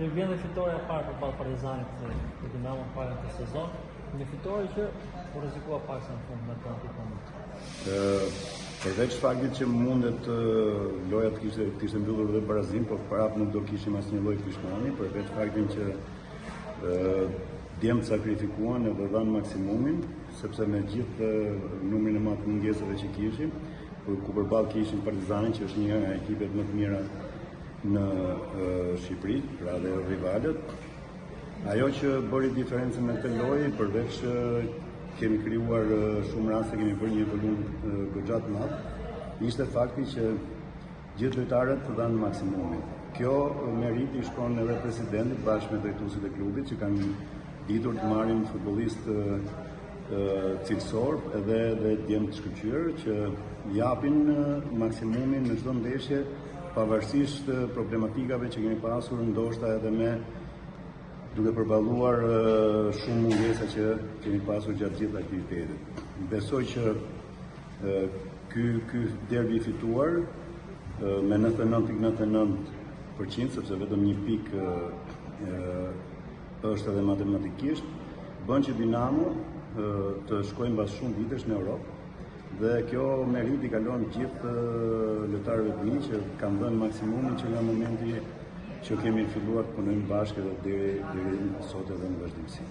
Mirë vjen dhe fitorja e parë përballë Partizanit për Dinamo parë në këtë sezon. Një fitore që u rrezikua pak sa në fund me të antikomit. Përveç faktit që mundet loja të kishte të ishte mbyllur dhe barazim, por prapë nuk do kishim asnjë lloj pishmani, përveç faktin që djemtë sakrifikuan edhe dhanë maksimumin, sepse me gjithë numrin e madh të mungesave që kishim, por ku përballë kishim Partizanin që është një nga ekipet më të mira në Shqipëri, pra dhe rivalët. Ajo që bëri diferencën në këtë lojë, përveç që kemi krijuar shumë raste, kemi bërë një volum goxha të madh, ishte fakti që gjithë lojtarët të dhanë maksimumin. Kjo meritë i shkon edhe presidentit bashkë me drejtuesit e klubit që kanë ditur të marrin futbollistë cilësor edhe dhe djem të shkëlqyer që japin maksimumin në çdo ndeshje pavarësisht problematikave që kemi pasur ndoshta edhe me duke përballuar shumë mungesa që kemi pasur gjatë gjithë aktivitetit. Besoj që ky ky derbi i fituar me 99.99% sepse vetëm një pikë është edhe matematikisht, bën që Dinamo të shkojë mbas shumë vitesh në Europë dhe kjo meritë i kalon gjithë lojtarëve të mi që kanë dhënë maksimumin që nga momenti që kemi filluar të punojmë bashkë edhe deri deri sot edhe në vazhdimësi.